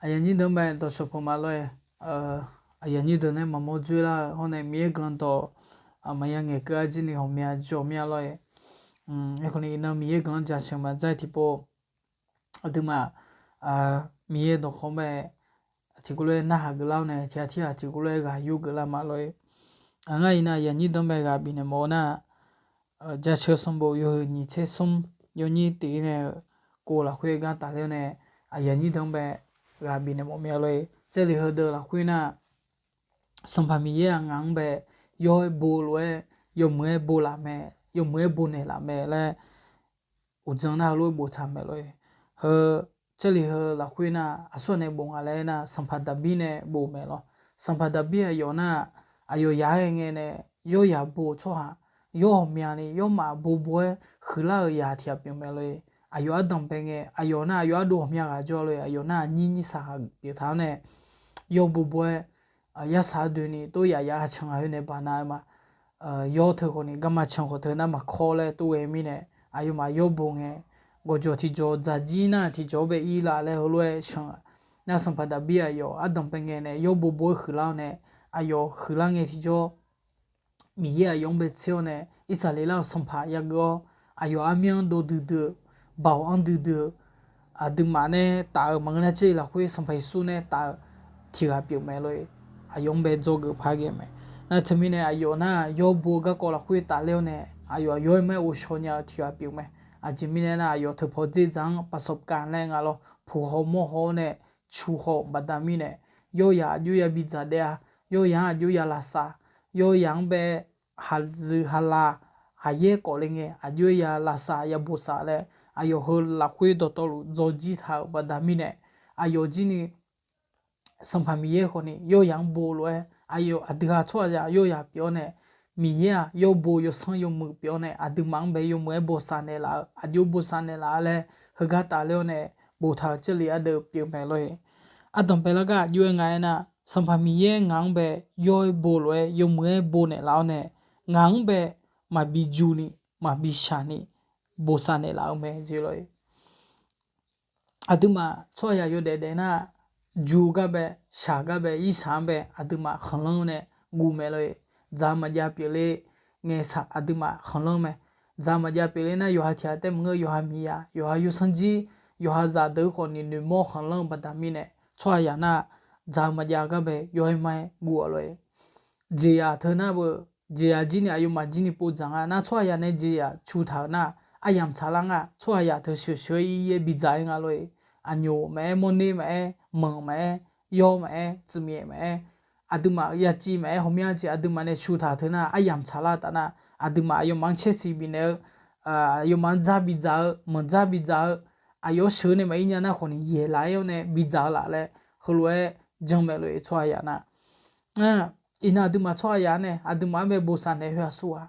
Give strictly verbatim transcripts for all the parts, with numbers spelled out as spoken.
Aqyuif aqnyir deuq-anr bae dawqshawq peuq ma lor-e. Aqyuif aqnyir deuq nae maqmawr dzoerlar-eu hawr nae Miqyaer guiqlanq dawq maqya ngaeq keuv-ar jir ni ghawqmya jawr mir-a lor-e. Aerkhawf ni iqnan Miqyaer guiqlanq jaceuq maqdzar-eu tiqpov, aqduimaf Miqyaer dawqkawq bae tiqkawv lof-aer narhaq geuflar-awr nae tiqghaq tirghaq tiqkawv lof-aer ghaq yur geuflar ma lor-e. Ngar iqnan aqyuif aqnyir deuq-anr bae ghaq bifnaeq mawf-eu nar, Jaceuq sanqbof yawhuiq nyiq tser smr yawnyir tiq-ir nae-eu kov lafkhoer gar tafler-awr nae, aqyuif aqnyir deuq-anr bae ghaq bifnaeq mawf mir-a lor-e. Jarlif heudeuq lafkhoer nar, Sanqpaq Miqyaer-aq ngaq-anr bae yawr-aer bo lof-aer yawmuiq-aer bo laf mae, yawmuiq-aer bo naeqlaf mae laer uqdzan nar heulof-aer boftaq mae lor-e. Heu Jarlif heu lafkhoer nar aqsur ghaq nae bof nga laer nar, Sanqpaq Daqbir nae bof mae lor. Sanqpaq Daqbir aqyawf nar, aqyawf yaq-aer ngae nae yawr yaq bo-eu tsawrhaq, yawr ghawqmyani yawrmaf bobo-aer huiqlar-euq yaq tiq ghaq pyeuf mae lor-e. Aqyawf ardanq bae ngae, aqyawf nar aqyawf ardov ghawqmya ghaq jawr lor-e. Aqyawf nar aqnyir nyir saq ghaq pyeuf taq-awr nae, yawr bobo-aer yarsaq ardoeni tov yaf yaf-aer can ghaq khoer nae baq nav-eu ma. Yawr teu khawf ni garma can khawf teu nar maqkawr laer tov ghae mirnae, aqyawfmaf yawr bo ngae, gawqjawq tiqjawq dzaqjir nar tiqjawq-anr bae ir laf laer heulof-aer can-a. Nar Sanqpaq Daqbir aqyawf ardanq bae ngae nae yawr bobo-aer huiqlar-awr nae, aqyawf huiqlar ngae tiqjawr Miqyaer aqyawf-anr bae tser-awr nae, Irsaqleqlav-euq sanqpaq yageuf-awr, aqyawf armyanr dov duidui-eu, baoq-anr duidui-eu, aqduimaf nae taf-euq maqngeur nar Jarlif lafkhoer Sanqpaq Yeqsur nae taf-eu tiq ghaq pyeuf mae lor-e. Aqyawf-anr bae dzawgeuf par ghae mae. Nar teumirnae aqyawf nar yawr bo-eu garkawv lafkhoer tafler-awr nae, aqyawf aqyawf-aer ma-aer ghovshaw nya-eu tiq ghaq pyeuf mae. Aqjeq mirnae nar aqyawf teupaw dzerdzaq-anr ประสบการณ์ laer nga lor, puq haw mawr haw-awr nae cu haw baqda mirnae, yawr yaq aqjox ya bidzaq daef-a, yawr yaq-anr aqjox ya lavsav, yawr yaq-anr bae haqzuif haqlav haqyaer kawf le ngae aqjox ya lavsav ya bosav laer, aqyawf heu lafkhoer dawqtawvluf dzawjir taq-euq baqda mirnae, aqyawf jir ni Sanqpaq Miqyaer khawf ni yawr yaq-anr bo lof-aer, aqyawf aqdui ghaq tsawrhaqzaq yawr yaq pyeuf-awr nae, Miqyaer-aq yawr bo yawsanr yawmuiq pyeuf-awr nae, aqduimaf-anr bae yawmuiq-aer bosav naeqlaf-eu, aqjox bosav naeqlaf-a laer heugar tafler-awr nae boftaq-euq Jarlif ardeuv pyeuf mae lor-e. Ardanq baelar gar aqjox-aer nga aernar, Sanqpaq Miqyaer ngaq-anr bae yawr-aer bo lof-aer yawmuiq-aer bo naeqlaf-awr nae, ngaq-anr bae maqbi ju ni maqbi shaq ni bosav naeqlaf-eu mae jeq lor-e. Aqduimaf tsawrhaqzaq yawdaef daef nar, ju gar bae, shaq gar bae, irsaq-anr bae aqduimaf khanqlanr nae guv mae lor-e. Dzaq maqjav pyeufler ngae saq aqduimaf khanqlanr mae. Dzaq maqjav pyeufler nar yawqha tiq ghaq taef maqngeur, yawqha miqya, yawqha yawsanr jir, yawqha zaqdeuq khawf ni noeqmawr khanqlanr-eu baqda mirnae, tsawrhaqzaq nar dzaq maqjav gar bae yawr-aer ma-aer guv-awq lor-e. Jeqzaq teu nar beu, jeqzaq jir ni aqyawfmaf jir ni pov dzaq nga nar, tsawrhaqzaq nae jeqzaq cu taq-euq nar, aryamq tsaqlar nga. Tsawrhaqzaq teu sheuq sheuq-aer ir-ir-aer bidzaq-ir nga lor-e. Aqnyoq maqaer, mawrner maqaer, manq maqaer, yawr maqaer, tsuifmyaef maqaer, aqduimaf yaciv maqaer, ghawqmya jeq aqduimaf nae cu taq teu nar, aryamq tsaqlar taf nar, aqduimaf aqyawfmaf-anr caersiq bifnaeq-eu, aqyawfmaf-anr dzar bidzaq-eu, manq dzar bidzaq-eu, aqyawf-anr sheuq nae maqir nya nar khawf ni yaeqlaf-aer-awr nae bidzaq-eu laf laer heulof-aer janmaeq lor-e tsawrhaqzaq nar. Iqnan aqduimaf tsawrhaqzaq-anr nae aqduimaf-anr bae bosav naeq khoer aqsur-a.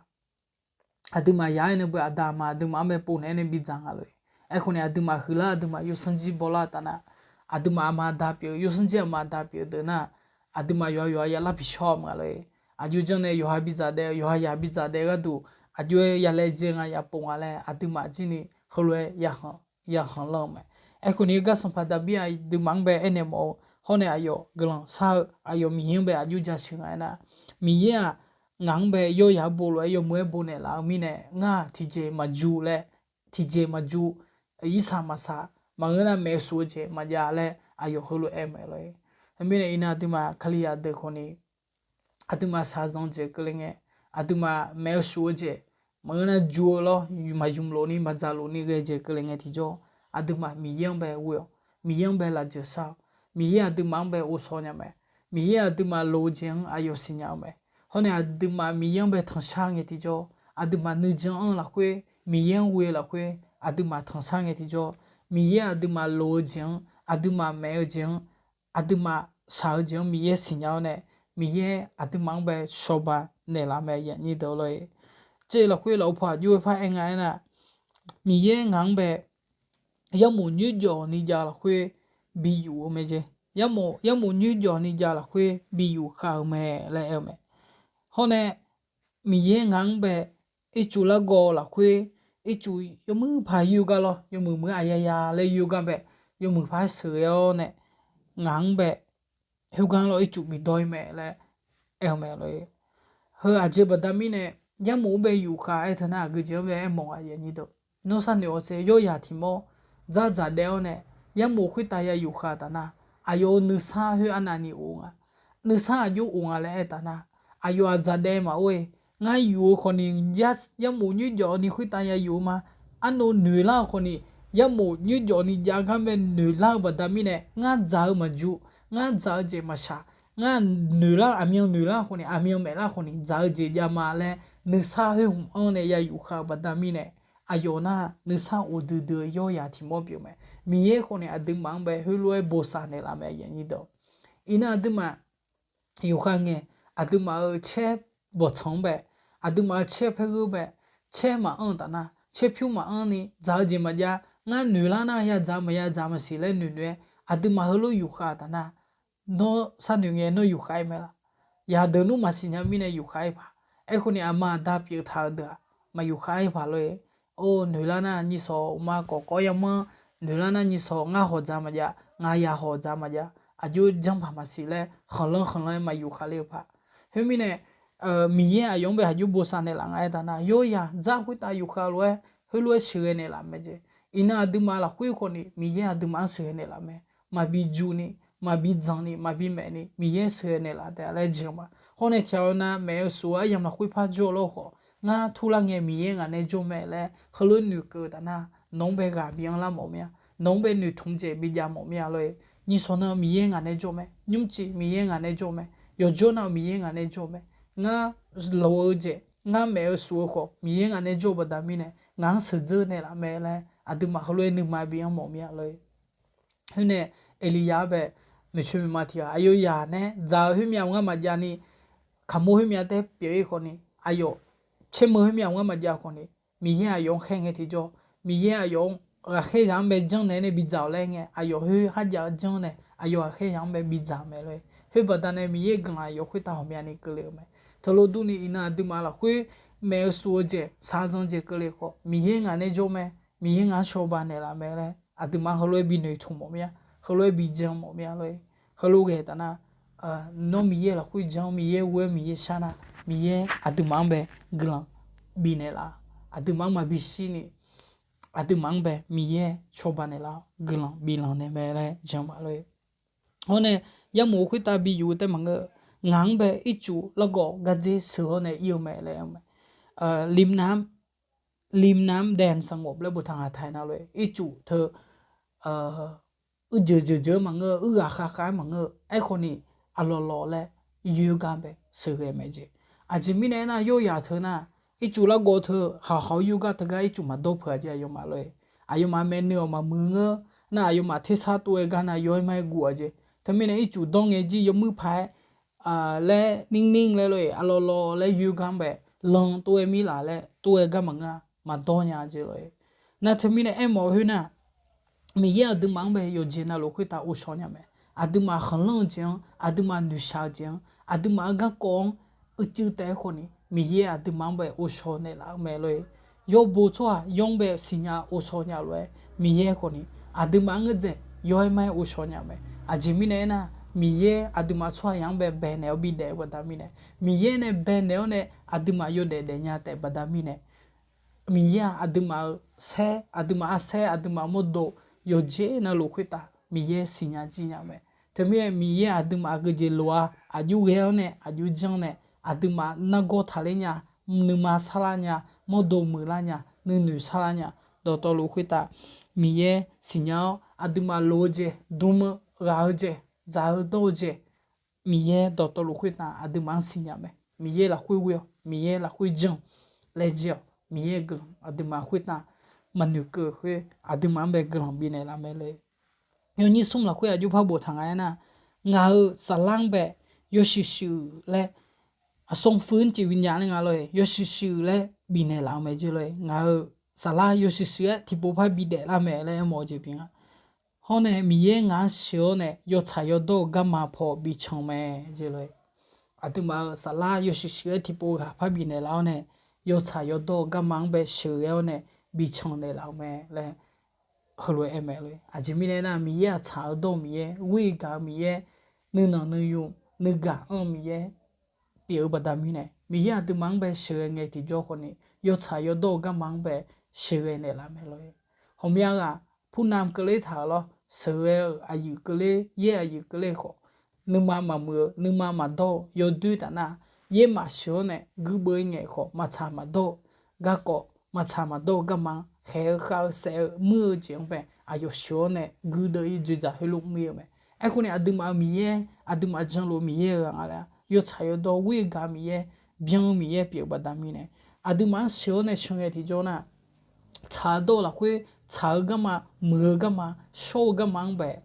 Aqduimaf yaq-aer nae beu aqda aqma aqduimaf-anr bae pov naeq-aer nae bidzaq nga lor-e. Aerkhawf ni aqduimaf huiqlar aqduimaf yawsanr jir bawlar taf nar, aqduimaf aqma aqda pyeuf-eu yawsanr jir aqma aqda pyeuf-eu deuq nar, aqduimaf yawqha yawqha ya lavpyaq shawr-a maqlor-e. Aqjox janr nae yawqha bidzaq daef-eu yawqha yaq bidzaq daef-eu gharduq, aqjox-aer ya laejae nga ya pov nga laer aqduimaf jir ni heulof-aer ya khanqlanr-eu mae. Aerkhawf ni gar Sanqpaq Daqbir aqduimaf-anr bae aernaeq mawf-eu hawr nae aqyawf guiqlanq shar-eu aqyawf Miqyaer-anr bae aqjox jaceuq nga aernar, Miqyaer-aq ngaq-anr bae yawr yaq-aer bo lof-aer yawmuiq-aer bo naeqlaf-eu mirnae, ngar-aq tiqjeq maqju laer, tiqjeq maqju, irsaq maqsaq, maqngeur nar maeqsuq-eu jeq maqjav laer aqyawf heulof-aer maeq lor-e. Teumirnae iqnan aqduimaf Kalizaq deuq khawf ni aqduimaf shaqzanq jeq keuvle ngae, aqduimaf maeq-eu shuf-eu jeq maqngeur nar ju-eu lawr, maqymq lof ni maqdzaq lof ni ghae jeq keuvle ngae tiqjawr, aqduimaf Miqyaer-anr bae ghoe-awq. Miqyaer-anr bae lafjeuq shar-awq. Miqyaer aqduimaf-anr bae ghovshaw nya mae. Miqyaer aqduimaf loq-eu jeq-anr aqyawf siqnya-eu mae. Hawr nae aqduimaf Miqyaer-anr bae tanqshar ngae tiqjawr, aqduimaf nuijan-anr lafkhoer, Miqyaer-anr ghoe-eu lafkhoer aqduimaf tanqshar ngae tiqjawr, Miqyaer aqduimaf loq-eu jeq-anr, aqduimaf maeq-eu jeq-anr, aqduimaf shaq-eu jeq-anr Miqyaer siqnya-awr nae, Miqyaer aqduimaf-anr bae cawba naeqlaf mae, aqyuif aqnyir deuq lor-e. Tser lafkhoer lafov paw aqjox-aer par aer nga aernar, Miqyaer ngaq-anr bae yarmof nyoerjawf ni jav lafkhoer bi yuf-eu mae jeq. Yarmof, yarmof nyoerjawf ni jav lafkhoer bi yuf khav-eu mae laer aer-eu mae. Hawr nae Miqyaer ngaq-anr bae ircuf largawv lafkhoer, ircuf yawmuiq paq yoer gar lawr, yawmuiq muiq-aer aqyaya laer yoer gar bae, yawmuiq paq-aer sheuqghae-awr nae, ngaq-anr bae khoergar lawr ircuf bidawr-ir mae laer aer-eu mae lor-e. Heu aqjeq baqda mirnae yarmof-anr bae yufkhav aer teu nar aqgeujeq-anr bae aermawf-a. Nawr sharnoeq-awq sher, yawryaq tiq mawr dzardzaq daef-awr nae yarmof khoertav ya yufkhav taf nar, aqyawf-euq nuisar khoer arnavni of nga. Nuisar aqjox of nga laer aer taf nar, aqyawf aqdzaq daef maqor-e. Ngar yuf-eu khawfni yarmof nymrjawf ni khoertav ya yuf-eu ma. Arnav noeqlar-eu khawfni yarmof nymrjawf ni jav gar bae noeqlar-eu baqda mirnae ngar dzaq-eu maqjuq, ngar dzaq-eu jeq maqshaq, ngar noeqlar aqmyan noeqlar khawfni aqmyan maeflar khawfni dzaq-eu jeq javma laer nuisar khoer hmq-anr nae ya yufkhav-eu baqda mirnae, aqyawf nar nuisar of duidui-eu yawryaq tiq mawr pyeuf mae. Miqyaer khawfni aqduimaf-anr bae heulof-aer bosav naeqlaf mae. Iqnan aqduimaf yufkhav ngae, aqduimaf-euq caer bawqtsanq-anr bae, aqduimaf-euq caer paergheur bae, caer maqanr-eu taf nar, caer pyur maqanr ni dzaq-eu jeq maqjav, ngar noeqlar nar ya dzaq maqya dzaq maqsiq laer noeqnoeq-aer aqduimaf heulof yufkhav taf nar, nawr sharnoeq ngae nawr yufkhav-ir mae laf? Yaqdeuq nmr maqsiq nya mirnae yufkhav-ir paq. Aerkhawfni aqma aqda pyeuf taq-eu deuq-aq maq yufkhav-ir paq lor-e. Or, noeqlar nar nyiqsawq ma kawqkawv yamanr, noeqlar nar nyiqsawq ngar hawq dzaq maqjav, ngaq yaq hawq dzaq maqjav, aqjox janr paq maqsiq laer khanqlanr khanqlanr-aer maq yufkhav ler-eu paq. Khoermirnae, Miqyaer aqyawf-anr bae haqjox bosav naeqlaf nga aer taf nar, yawryaq dzar khoertav yufkhav lof-aer heulof-aer sheuqghae naeqlaf mae jeq. Iqnan aqduimaf lafkhoer khawfni Miqyaer aqduimaf-anr sheuqghae naeqlaf mae. Maqbi juqni, maqbi dzanqni, maqbi maefni Miqyaer sheuqghae naeqlaf taef-a laer jeq ma. Hawr nae tiqghaq-eu nav maef-eu suf-eu aryamq lafkhoer par jawr-eu lawr khawf, ngar turlar ngae Miqyaer ngaq nae jawr mae laer heulof-aer noeqkeuv-eu taf nar, nawq-anr bae ghaq bi anrlar mawf mir-a. Nawq-anr bae noeqtmq jeq bi jav mawf mir-a lor-e. Nyiqsawq nav-eu Miqyaer ngaq nae jawr mae. Nymrcif Miqyaer ngaq nae jawr mae. Yawqjawr nav-eu Miqyaer ngaq nae jawr mae. Ngar loq-eu jeq, ngar maef-eu suf-eu khawf Miqyaer ngaq nae jawr-eu baqda mirnae ngaq-anr sheuqdzeur naeqlaf mae laer aqduimaf heulof-aer nuima bi anr mawf mir-a lor-e. Khoernae Eqliya-anr bae maeqtsoeq maeqma tiq ghaq aqyawf yaq nae dzaq-eu khoermyav ngar maqjav ni, kaqmur khoermyav taef pyeuf-ir khawfni, aqyawf caermeu khoermyav ngar maqjav khawfni, Miqyaer aqyawf-anr khaer ngae tiqjawr, Miqyaer aqyawf-anr ghaqkhaer zaq-anr bae janrnaeq nae bidzaq-awq laer ngae, aqyawf khoer kharjav-eu janrnaeq aqyawf ghaqkhaer zaq-anr bae bidzaq mae lor-e. Khoer baqdanae Miqyaer guiqlanq aqyawf khoertav ghawqmyani keuvle-eu mae. Teulof durni iqnan aqduimaf lafkhoer maef-eu suf-eu jeq, shaqzanq jeq keuvle khawf, Miqyaer ngaq nae jawr mae, Miqyaer ngaq-anr cawba naeqlaf mae laer aqduimaf heulof-aer bi noeqtmq mawf mir-a, heulof-aer bi jan mawf mir-a lor-e. Heulof ghae taf nar, nawr Miqyaer lafkhoer jan-awr Miqyaer ghoe-aer Miqyaer shar nar, Miqyaer aqduimaf-anr bae guiqlanq bifnaeq laf-a. Aqduimaf-anr maqbi shirni, aqduimaf-anr bae Miqyaer cawba naeqlaf-awr guiqlanq biflanq naeq mae laer jan ma lor-e. Hawr nae yarmof khoertav bi yuf-eu taef maqngeur, ngaq-anr bae ircuf largawv gardzer sheuq-awr nae ir-eu mae laer aer-eu mae. ริมน้ำ ริมน้ำแดนสงบ laer boftaq ngaq taq-aer nar lor-e, ircuf teu uiqjeuq jeuqjeuq-aer maqngeur-eu, uiqghaq khavkhav-aer maqngeur-eu, aerkhawfni aqlawq lawq laer yoergar bae sheuqghae mae jeq. Aqjeq mirnae aernar, yawryaq teu nar, ircuf largawv teu haqhaq-awr yoergar teugar ircuf maqdawr peuq-a jeq aqyawfmaf lor-e. Aqyawfmaf maeqnui-awq maqmuiq ngeur nar, aqyawfmaf tersar tov-aer gar nar yawr-aer mar-aer guv-a jeq. Teumirnae ircuf dawr ngae jir yawmuir paq-aer laer ningning laer lor-e, aqlawq lawq laer yoergar bae lan tov-aer mirlaf laer tov-aer gar maqngeur-a, maqdawr nya jeq lor-e. Nar teumirnae aermawf khoer nar, Miqyaer aqduimaf-anr bae yawqjeq navluf khoertav ghovshaw nya mae. Aqduimaf khanqlanr-eu jeq-anr, aqduimaf noeqshaq-eu jeq-anr, aqduimaf-euq garkawv-anr uicuiv taef-aer khawfni, Miqyaer aqduimaf-anr bae ghovshaw naeqlaf-eu mae lor-e. Yawbo tsawrhaq yawr-anr bae siqnya ghovshaw nya lof-aer, Miqyaer khawfni aqduimaf-anr ngeur dzaeq yawr-aer mar-aer ghovshaw nya mae. Aqjeq mirnae aernar, Miqyaer aqduimaf tsawrhaqzaq-anr bae baenaeq-awr bidaef-eu baqda mirnae, Miqyaer nae baenaeq-awr nae aqduimaf yawdaef daefnya taef baqda mirnae, Miqyaer-aq aqduimaf-euq saer, aqduimaf arsaer, aqduimaf mawrdo yawqjeq navluf khoertav Miqyaer siqnya jir nya mae. Teumirnae Miqyaer aqduimaf aqgeujeq lof-a aqjox ghae-awr nae aqjox janr nae, aqduimaf nargawr taqler nya, nuima sarlar nya, mawrdo muiqlar nya, nuinoeq sarlar nya, dawqtawvluf khoertav Miqyaer siqnya-awr, aqduimaf loq-eu jeq, dm-eu, ghaq-eu jeq, dzaq-eu dawr-eu jeq, Miqyaer dawqtawvluf khoertav aqduimaf-anr siqnya mae. Miqyaer lafkhoer ghoe-awq, Miqyaer lafkhoer jan laejae-awq, Miqyaer guiqlanq aqduimaf khoertav maqnoeqkeuv khoer aqduimaf-anr bae guiqlanq bifnaeq laf mae lor-e. Yawnyir smr lafkhoer aqjox par boftaq nga aernar, ngaq-euq saflar-anr bae yawshuif shuif laer, aqsur fuir-anr cif bi nya laer nga lor-e, yawshuif shuif laer bifnaeq laf-eu mae jeq lor-e. Ngaq-euq saflar yawshuif shuif-aer tiqpov par bidaef lar mae laer aermawf-eu jeq pyeuf nga. Hawr nae Miqyaer ngaq-anr sheuq-awr nae yawtsaq yawdawr-eu garma paw bican mae jeq lor-e. Aqduimaf-euq saflar yawshuif shuif-aer tiqpov ghaq par bifnaeq laf-awr nae, yawtsaq yawdawr-eu garma-anr bae sheuqghae-awr nae bican naeqlaf-eu mae laer heulof-aer aer mae lor-e. Aqjeq mirnae aernar, Miqyaer-aq tsaq-eu dawr-eu Miqyaer, ghoer-eu gaq-eu Miqyaer, nuinanq nuiyu nuigaq anr-eu Miqyaer pyeuf-eu baqda mirnae, Miqyaer aqduimaf-anr bae sheuqghae ngae tiqjawr khawf ni, yawtsaq yawdawr-eu garma-anr bae sheuqghae naeqlaf mae lor-e. Ghawqmya ghaq purnam keuvler taq-euq lawr, sheuqghae-euq aqyuif keuvler, yaer aqyuif keuvler khawf, nuima maqmuiq-eu, nuima maqdawr-eu yawdoer taf nar, yaer maqsheuq-awr nae guirdeuv-ir ngae khawf, maqtsaq maqdawr-eu garkawv, maqtsaq maqdawr-eu garma-anr khaeq-eu khav-eu saef-eu muir-eu jeq-anr bae aqyawf sheuq-awr nae guirdeuv-ir dzoeqdzaq heulof mr-ir-eu mae. Aerkhawf ni aqduimaf-eu Miqyaer, aqduimaf janluf-eu Miqyaer-euq ghaq nga laer, yawtsaq yawdawr ghoer-eu gaq-eu Miqyaer, byan-eu Miqyaer pyeuf-eu baqda mirnae, aqduimaf-anr sheuq-awr nae can ngae tiqjawr nar, tsaq-eu dawr-eu lafkhoer tsaq-eu garma, muiq-eu garma, shawr-eu garma-anr bae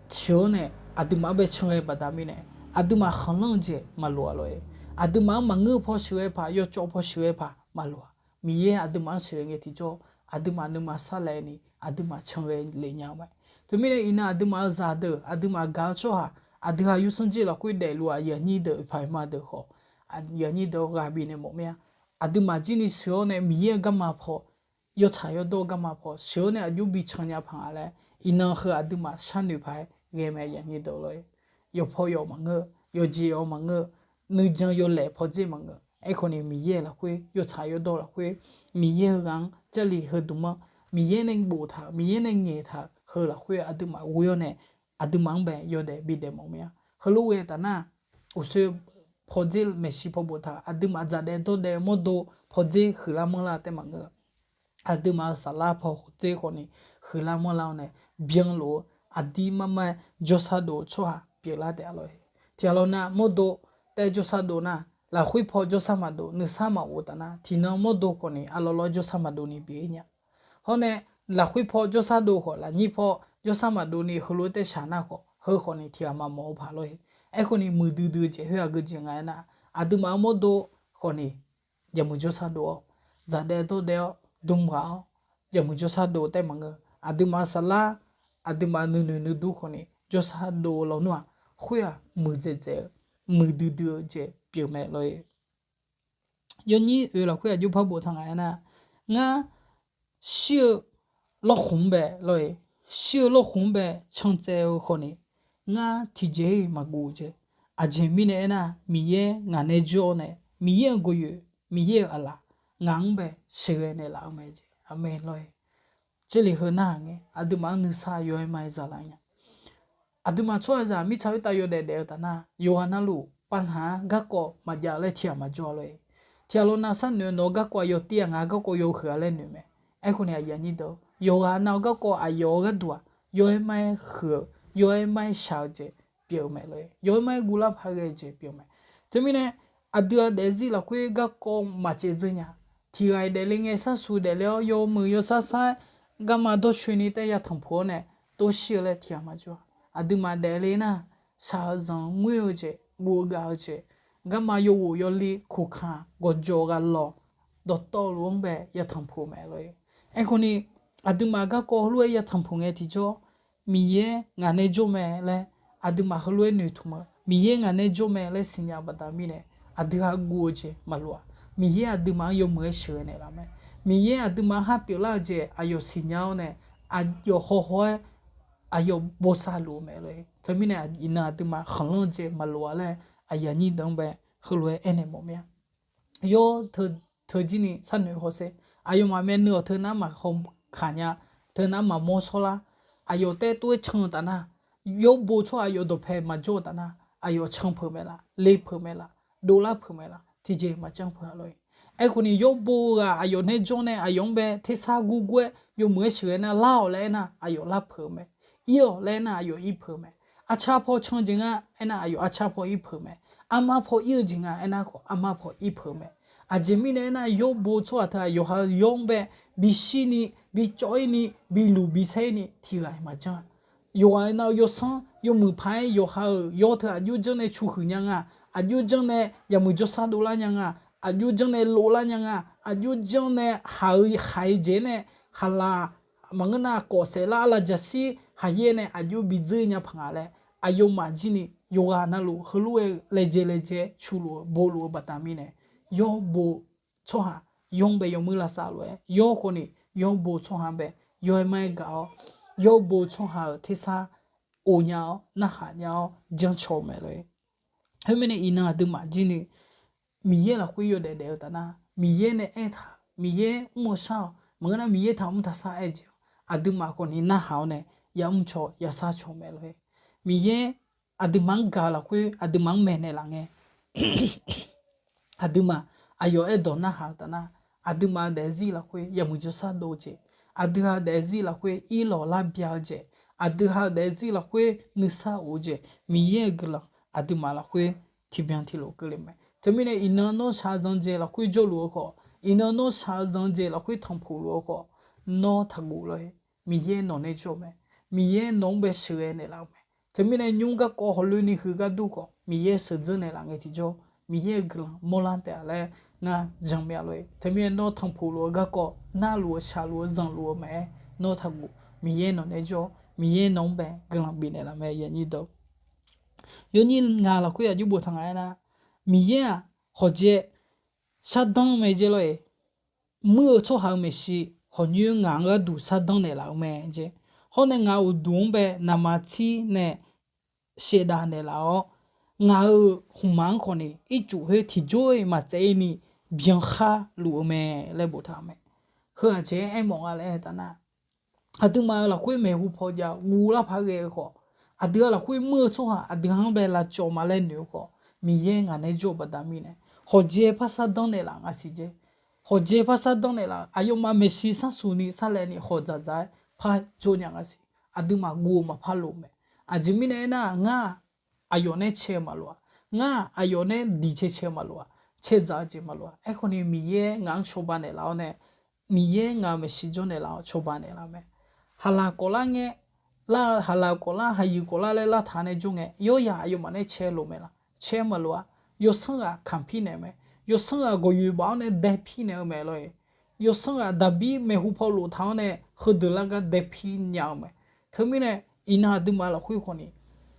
sheuq-awr nae aqduimaf-anr bae can ghae baqda mirnae, aqduimaf khanqlanr-eu jeq maqloq-a lor-e. Aqduimaf-anr maqngeur-eu paw sheuqghae paq, yawcawv paw sheuqghae paq maqloq-a. Miqyaer aqduimaf-anr sheuqghae ngae tiqjawr, aqduimaf nuima sarlaev ni aqduimaf can ghae lef nya-eu mae. Teumirnae iqnan aqduimaf-eu zaqdeuq, aqduimaf gaq-eu tsawrhaq, aqdui ghaq yursanr jir lafkhoer daefluf-eu aqyuif aqnyir deuq, paqma deuq khawf, aqyuif aqnyir deuq ghaq bifnaeq mawf mir-a. Aqduimaf jir ni sheuq-awr nae Miqyaer-eu garma paw, yawtsaq yawdawr-eu garma paw sheuq-awr nae aqjox bi can nya paq nga laer, iqnan heu aqduimaf sharnoeq paq-aer ghae mae, aqyuif aqnyir deuq lor-e. Yawpaw yawq maqngeur, yawqjeq yawq maqngeur, nuijan yawlaeq pawdzer maqngeur. Aerkhawf ni Miqyaer lafkhoer, yawtsaq yawdawr lafkhoer, Miqyaer-eu ghaq-anr Jarlif heudmq-anr, Miqyaer nae boftaq-euq, Miqyaer nae ngaeqtaq-euq heu lafkhoer aqduimaf ghoe-awr nae, aqduimaf-anr bae yawdaef bidaef mawf mir-a. Heulof ghae taf nar, uqshoe pawdzer maeqshi paw boftaq, aqduimaf dzaqdaev dawrdaev-eu mawrdo pawdzer huiqlar manrlar taef maqngeur. Aqduimaf-euq saflar pawdzer khawf ni huiqlar manrlar-awr nae, byanluf-eu aqdir marmar-aer jawrsar dov-eu tsawrhaq pyeuflar taef-a lor-e. Tiqghaq lawq nav mawrdo taef jawrsar dov nar, lafkhoer paw jawrsar maqdov, nuisar maqghof taf nar, tiqnan mawrdo khawf ni aqlawq lawr jawrsar maqdov ni pyeuf-ir nya. Hawr nae, lafkhoer paw jawrsar dov khawf, lafnyir paw jawrsar maqdov ni heulof-aer taef shaq nar khawf, heu khawf ni tiqghaq maqmawf-eu paq lor-e. Aerkhawf ni muiqdui dui-eu jeq khoer-aq geujeq nga aernar, aqduimaf-eu mawrdo khawf ni jaqmuiq jawrsar dov-awr, dzaqdaev dawrdaev-awr, dm ghaq-awr, jaqmuiq jawrsar dov taef maqngeur. Aqduimaf-eu saflar, aqduimaf nuinoeq nuidur khawf ni jawrsar dov-eu lawnmr-aq, khoer-aq muiqdzaeq dzaeq-eu, muiqdui dui-eu jeq pyeuf mae lor-e. Yawnyir oeq lafkhoer aqjox par boftaq nga aernar, ngar shir-eu lawrkhmq-anr bae lor-e, shir-eu lawrkhmq-anr bae cantsaev-eu khawf ni, ngar tiqjeq-iq maqguv jeq. Aqjeq mirnae aernar, Miqyaer ngaq nae jawr-awr nae, Miqyaer-euq gawqyoeq, Miqyaer-euq aqlaf, ngaq-anr bae sheuqghae naeqlaf-eu mae jeq. Aqmeq lor-e. Jarlif heu narhaq ngae, aqduimaf-anr nuisar yaw-aer ma-aer zaqlar nya. Aqduimaf tsawrhaqzaq mirtsaq khoertav yawdaef daef-eu taf nar, yawqghaq navluf pavnaq-anr garkawv maqjav laer tiqghaq maqjawr-a lor-e. Tiqghaq lawq nav sharnoeq-eu nawq-eu garkawv aqyawf tiv-aq ngaq-eu garkawv yawhuiq-a laer noeq mae. Aerkhawf ni aqyuif aqnyir deuq, yawqghaq nav-eu garkawv aqyawf-eu gharduq-aq, yaw-aer ma-aer huiq-eu, yaw-aer ma-aer shaq-eu jeq pyeuf-eu mae lor-e. Yaw-aer ma-aer guvlar paq ghae-eu jeq pyeuf-eu mae. Teumirnae, aqdui-aq daefzir lafkhoer garkawv maqcaev dzeur nya. Tiqghaq-iq daefle ngae sharsuq daefle-awr yawmuiq yawsar sar-aer garma dawrcoeni taef-aer yatanq puq-awr nae, tov shir-eu laer tiqghaq maqjawr-a. Aqduimaf daefle nar, shaq-eu zanq ngoer-eu jeq, guv-eu gaq-eu jeq, garma yawghof yawli kuqkaq gawqjawq ghaq lawq, dawqtawvluf-anr bae yatanq puq mae lor-e. Aerkhawf ni, aqduimaf garkawv heulof-aer yatanq puq ngae tiqjawr, Miqyaer ngaq nae jawr mae laer aqduimaf heulof-aer noeqtmq-eu, Miqyaer ngaq nae jawr mae laer siqnya-eu baqda mirnae, aqdui-aq guv-eu jeq maqloq-aq. Miqyaer aqduimaf-anr yawmuiq-aer sheuqghae naeqlaf mae. Miqyaer aqduimaf-anr har pyeuflar-eu jeq aqyawf siqnya-awr nae, aqyawf hawhaw-aer aqyawf bosav luf-eu mae lor-e. Teumirnae iqnan aqduimaf khanqlanr-eu jeq maqloq-a laer aqyuif aqnyir deuq-anr bae heulof-aer aernaeq mawf mir-a. Yawr teu, teu jir ni sharnoeq hawsher. Aqyawfmaf mae nui-awq teu nar maqhaw kaq nya, teu nar maqmawr shawrlar. Aqyawf taef tov-aer can-eu taf nar, yawr bo tsawrhaq aqyawf dawqpae maqjawr-eu taf nar, aqyawf can peuq mae laf, le peuq mae laf, dovlar peuq mae laf, tiqjeq maqjanr peuq-a lor-e. Aerkhawf ni yawr bo-eu ghaq aqyawf nae jawr nae aqyawf-anr bae tersar gurgur-aer yawmuiq-aer sheuqghae nar, lar-awq laer aernar aqyawf lar peuq-eu mae. Ir-awq laer aernar aqyawf ir peuq-eu mae. Aqcar paw can jeq nga aernar aqyawf aqcar paw ir peuq-eu mae. Armar paw ir-eu jeq nga aernar khawf armar paw ir peuq-eu mae. Aqjeq mirnae aernar yawr bo tsawrhaq teu-aq yawqha yawr-anr bae bishir ni, bicawv-ir ni, biluq bisaer-ir ni tiqghaq-iq maqjanr-a. Yawqghaq nav-eu yawsanr yawmuiq paq-aer yawqha-euq yawr teu aqjox janr nae cu huiq nya nga, aqjox janr nae yaqmuiq jawrsar dovlar nya nga, aqjox janr nae lovlar nya nga, aqjox janr nae haq-eu khaq-eu jeq nae khaqlaq maqngeur nar kawf saef lar arlaqjaqshir haqyaer nae aqjox bidzeur nya paq nga laer, aqyawfmaf jir ni yawqghaq navluf heulof-aer laejae laejae cu luf-eu bo luf-eu baqda mirnae, yawr bo tsawrhaq yawr-anr bae yawmuir lavsav lof-aer yawr khawf ni yawr bo tsawrhaq-anr bae yaw-aer mar-aer gaq-awr, yawbo tsawrhaq-euq tersar of nya-awr, narhaq nya-awr jancaw-eu mae lor-e. Khoermirnae iqnan aqduimaf jir ni Miqyaer lafkhoer yawdaef daef-eu taf nar, Miqyaer nae aertaq, Miqyaer mr-eu shar-awq, maqngeur nar Miqyaer taqmr taqshar aer-eu jeq-awq, aqduimaf khawf ni narhaq-awr nae yamr caw yashar caw mae lor-e. Miqyaer aqduimaf-anr gaq-eu lafkhoer aqduimaf-anr maeqnaeq laf ngae, aqduimaf aqyawf aerdawq narhaq-eu taf nar, aqduimaf-euq daefzir lafkhoer yawmuiq jawrshar dov-eu jeq, aqdui ha-euq daefzir lafkhoer irlawq lar bya-eu jeq, aqdui ha-euq daefzir lafkhoer nuisar of-eu jeq, Miqyaer-euq guiqlanq aqduimaf lafkhoer tiqbyan tiqlof keuvle mae. Teumirnae iqnan nawr shaqzanq jeq lafkhoer jawrluf-eu khawf, iqnan nawr shaqzanq jeq lafkhoer tanqpuq luf-eu khawf, nawr taqguv lor-e. Miqyaer nawq nae jawr-eu mae. Miqyaer nawq-anr bae sheuqghae naeqlaf-eu mae. Teumirnae nymr garkawv hawloeni huiq gharduq khawf, Miqyaer sheuqdzeur naeqlaf ngae tiqjawr, Miqyaer-euq guiqlanq mawrlar taef-a laer ngar jan mya lor-e. Teumirnae nawr tanqpuq luf-eu garkawv, narluf-eu shaqluf-eu zanqluf-eu mae-aer nawr taqguv. Miqyaer nawq nae jawr, Miqyaer nawq-anr bae guiqlanq bifnaeq laf mae. Yawnyir ngaq lafkhoer aqjox boftaq nga aernar, Miqyaer-aq hawqjae shardanr mae jeq lor-e. Muir-eu tsawrhaq-euq maeqshi hawqnyoer ngaq-anr gharduq shardanr naeqlaf-eu mae jeq. Hawr nae ngaq uqduq-anr bae naqma tsir nae shaevdav naeqlaf-awr, ngaq-euq hmqmaq-anr khawf ni ircuf khoer tiqjawr-iq maqtsaev-ir ni byankhar luf-eu mae laer boftaq-eu mae. Heu aqjeq-aer aermawf nga laer aer taf nar, aqduimaf-euq lafkhoer maeqhu paw jav guvlar paq ghae-eu khawf, aqdui ha lafkhoer muir-eu tsawrhaq aqdui ha-anr bae lavcawv ma laer noeq-eu khawf, Miqyaer ngaq nae jawr-eu baqda mirnae, hawqjae par shardanr naeqlaf nga siq jeq. Hawqjae par shardanr naeqlaf, aqyawfmaf maeqshi sarsuq ni sarlaev ni hawq dzaqdzaq-aer par jawr nya nga siq. Aqduimaf guv-eu maqpar lof mae. Aqjeq mirnae aernar, ngar aqyawf nae cae-eu maqlof-a. Ngar aqyawf nae diq cae cae-eu maqlof-a. Cae dzaq-eu jeq maqlof-a. Aerkhawf ni Miqyaer ngaq-anr cawba naeqlaf-awr nae, Miqyaer ngaq-euq maeqshi jawr naeqlaf-awr cawba naeqlaf-eu mae. Haqlaq kawflar ngae, lar-eu haqlaq kawflar, haqyuif kawflar laer lartaq nae jawr ngae, yawryaq aqyawfmaf nae cae lof mae laq? Cae maqlof-a. Yawsanr ghaq kamq pir naeq-eu mae. Yawsanr ghaq gawqyoeq baf-awr nae dae pir naeq-eu mae lor-e. Yawsanr ghaq Daqbir maeqhu paw lof taq-awr nae heudeuq lar gar dae pir nya-eu mae. Teumirnae iqnan aqduimaf lafkhoer khawf ni,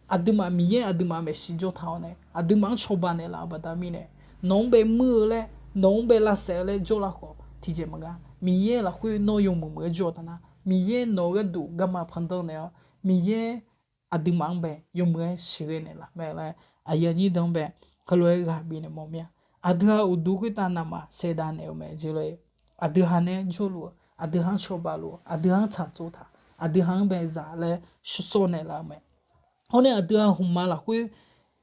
aqduimaf Miqyaer aqduimaf maeqshi jawr taq-awr nae aqduimaf-anr cawba naeqlaf-eu baqda mirnae, nawq-anr bae muir-eu laer, nawq-anr bae lavsaef-eu laer jawrlar khawf tiqjeq maqnga. Miqyaer lafkhoer nawr yawmuiq muiq-aer jawr-eu taf nar, Miqyaer nawq-eu gharduq garma pandanr naeq-awr, Miqyaer aqduimaf-anr bae yawmuiq-aer sheuqghae naeqlaf mae laer aqyuif aqnyir deuq-anr bae heulof-aer ghaq bifnaeq mawf mir-a. Aqdui ha uqduq khoertav navmaqtser dav naeq-eu mae jeq lor-e. Aqdui ha nae jawrluf-eu, aqdui ha-anr cawba luf-eu, aqdui ha-anr tsaqtsov taq, aqdui ha-anr bae zaq laer shawr naeqlaf-eu mae. Hawr nae aqdui ha hmqmaq lafkhoer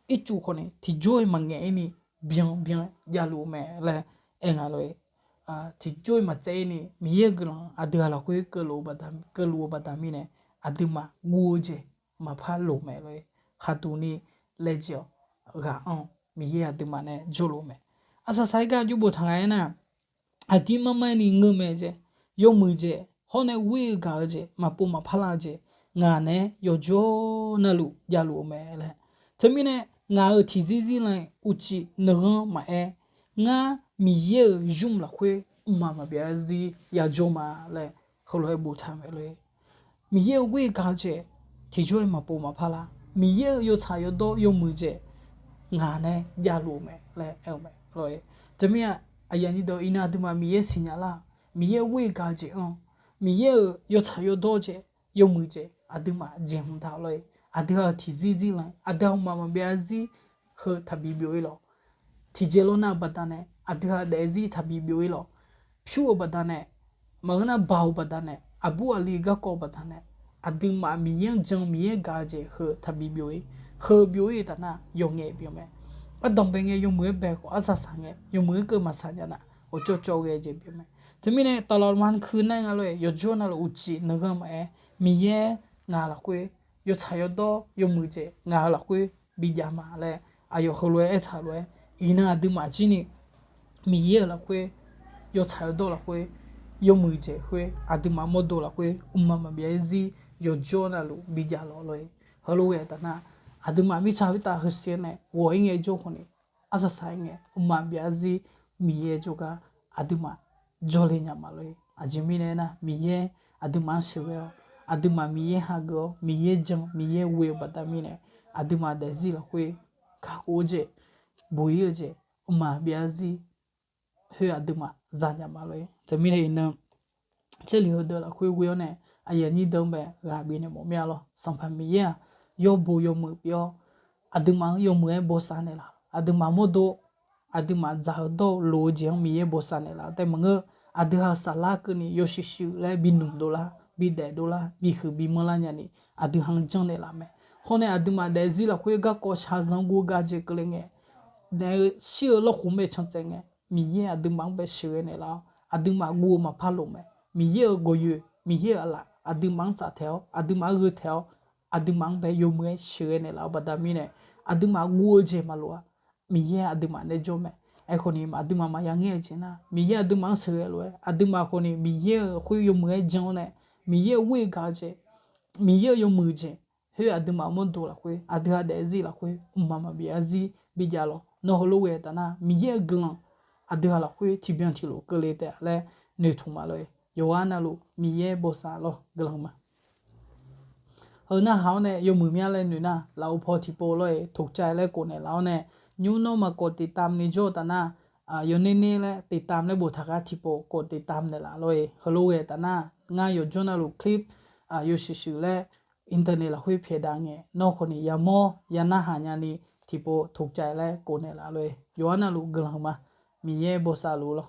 ircuf khawf ni tiqjawr-iq maqngaeq-ir ni byan byan javluf-eu mae laer aer nga lor-e. Tiqjawr-iq maqtsaev-ir ni Miqyaer-euq guiqlanq aqdui ha lafkhoer keuvluf-eu baqda mirnae, aqduimaf guv-eu jeq maqpar loq mae lor-e. Khaqduq ni laejae-awq. Ghaq anr-awq. Miqyaer aqduimaf nae jawrluf-eu mae. Arsaq saq-aer gar aqjox boftaq nga aernar, aqdir marmar-aer ni ngeur mae jeq, yawmuiq jeq hawr nae ghoer-eu gaq-eu jeq, maqpov maqpar lar-eu jeq, ngaq naeq-aer yawqjawr navluf javluf-eu mae laer. Teumirnae ngaq-euq tiqzir zirlan-iq uqcif nanghanr maqaer, ngar Miqyaer-euq zmr lafkhoer mqmaq maqbyav zarzir yajawr ma laer heulof-aer boftaq mae lor-e. Miqyaer-euq ghoer-eu gaq-eu jeq tiqjawr-iq maqpov maqpar lar. Miqyaer-euq yawtsaq yawdawr yawmuiq jeq ngaq nae javluf-eu mae laer aer-eu mae lor-e. Teumirnae aqyuif aqnyir deuq, iqnan aqduimaf Miqyaer siqnya lar-aq, Miqyaer-euq ghoer-eu gaq-eu jeq anr-awq. Miqyaer-euq yawtsaq yawdawr jeq yawmuiq jeq aqduimaf jeqhmq taq lor-e. Aqdui ha-euq tiqzir zirlan-iq aqdui ha mqmaq maqbyav zarzir heu taqbi byov-ir lawq. Tiqjeq lawrnar-eu baqdanae aqdui ha daefzir taqbi byov-ir lawq. Pyur-eu baqdanae, maqngeur nar baoq-eu baqdanae, aqbur aqli garkawv baqdanae, aqduimaf Miqyaer-anr jan Miqyaer gaq-eu jeq heu taqbi byov-ir. Heu byov-ir-eu taf nar yawqngaef byov mae. Ardanq bae ngae yawmuiq-aer bae khawf, arsaq saq ngae yawmuiq-aer keuv maqsaq nya nar, ghawqcawv cawv ghae jeq byov mae. Teumirnae taqlawq ma kuir nar nga lor-e, yawqjawr navluf uqcif nanghanr maqaer, Miqyaer ngaq lafkhoer yawtsaq yawdawr yawmuiq jeq ngaq-euq lafkhoer bijav ma laer aqyawf heulof-aer aertaq lof-aer, iqnan aqduimaf jir ni Miqyaer-euq lafkhoer, yawtsaq yawdawr lafkhoer, yawmuiq jeq khoer, aqduimaf mawrdo lafkhoer mqmaq maqbyav zarzir yawqjawr navluf bijav lawq lor-e. Heulof ghae taf nar, aqduimaf mirtsaq khoertav heusiq-aer nae ghawq-ir ngae jawr khawf ni, arsaq saq-ir ngae mqmaq maqbyav zarzir Miqyaer jawrgar aqduimaf jawrle nya ma lor-e. Aqjeq mirnae aernar, Miqyaer aqduimaf-anr sheuqghae-awr, aqduimaf Miqyaer hageuf-awr, Miqyaer jan Miqyaer ghoe-eu baqda mirnae, aqduimaf daefzir lafkhoer kakhof-eu jeq, buq-ir-eu jeq, mqmaq maqbyav zarzir khoer aqduimaf zanya ma lor-e. Teumirnae iqnan Jarlif heudeuq lafkhoer ghoe-awr nae, aqyuif aqnyir deuq-anr bae ghaq bifnaeq mawf mir-a lor. Sanqpaq Miqyaer-aq yawbo yawmuiq pyeuf-awr, aqduimaf-anr yawmuiq-aer bosav naeqlaf. Aqduimaf mawrdo, aqduimaf dzaq-eu dawr-eu loq-eu jeq-anr Miqyaer bosav naeqlaf-eu taef maqngeur. Aqdui ha-euq saflar keuvni yawshuif shuif laer binuq dovlar, bidaef dovlar, bihuiq bimanr lar nyani, aqdui ha-anr janrnaeq laf mae. Hawr nae aqduimaf daefzir lafkhoer garkawv shaqzanq guv-eu gar jeq keuvle ngae, naef-eu shir-eu lawrkhof mae can tsaev ngae, Miqyaer aqduimaf-anr bae sheuqghae naeqlaf-awr, aqduimaf guv-eu maqpar loq mae. Miqyaer-euq gawqyoeq, Miqyaer-euq aqlaf aqduimaf-anr tsaftaeq-awr, aqduimaf-anr gheu taeq-awr, aqduimaf-anr bae yawmuiq-aer sheuqghae naeqlaf-eu baqda mirnae, aqduimaf guv-eu jeq maqloq-a. Miqyaer aqduimaf nae jawr mae. Aerkhawf ni aqduimaf maqya ngaer-eu jeq nar, Miqyaer aqduimaf-anr sheuqghae lof-aer, aqduimaf khawf ni Miqyaer-euq khoer yawmuiq-aer jan-awr nae, Miqyaer-euq ghoer-eu gaq-eu jeq, Miqyaer-euq yawmuiq jeq, khoer aqduimaf mawrdo lafkhoer, aqdui ha daefzir lafkhoer mqmaq maqbif arzir bijav lawr. Nawr heulof ghae taf nar, Miqyaer-euq guiqlanq aqdui ha lafkhoer tiqbyan tiqlof keuvle taef-a laer noeqtmq ma lor-e. Yawqghaq navluf Miqyaer bosav lawr guiqlanq ma. Heu narhaq-awr nae yawmuiq mya laer noeq nar, lafov paw tiqpov lor-e, ถูกใจ laer kofnaeq laf-awr nae, nymr nawr maqkawf ติดตาม ni jawr-eu taf nar, yawner ner laer ติดตาม laer boftaq gar tiqpov kawf ติดตาม naeqlaf lor-e. Heulof ghae taf nar, ngar yawqjawr navluf clip yawshuif shuif laer internet lafkhoer pyaeqdaq ngae, nawr khawf ni yamawr yanarhaq nyani tiqpov ถูกใจ laer kofnaeq laf lor-e. Yawqghaq navluf guiqlanq ma. Miqyaer bosav luf lawr.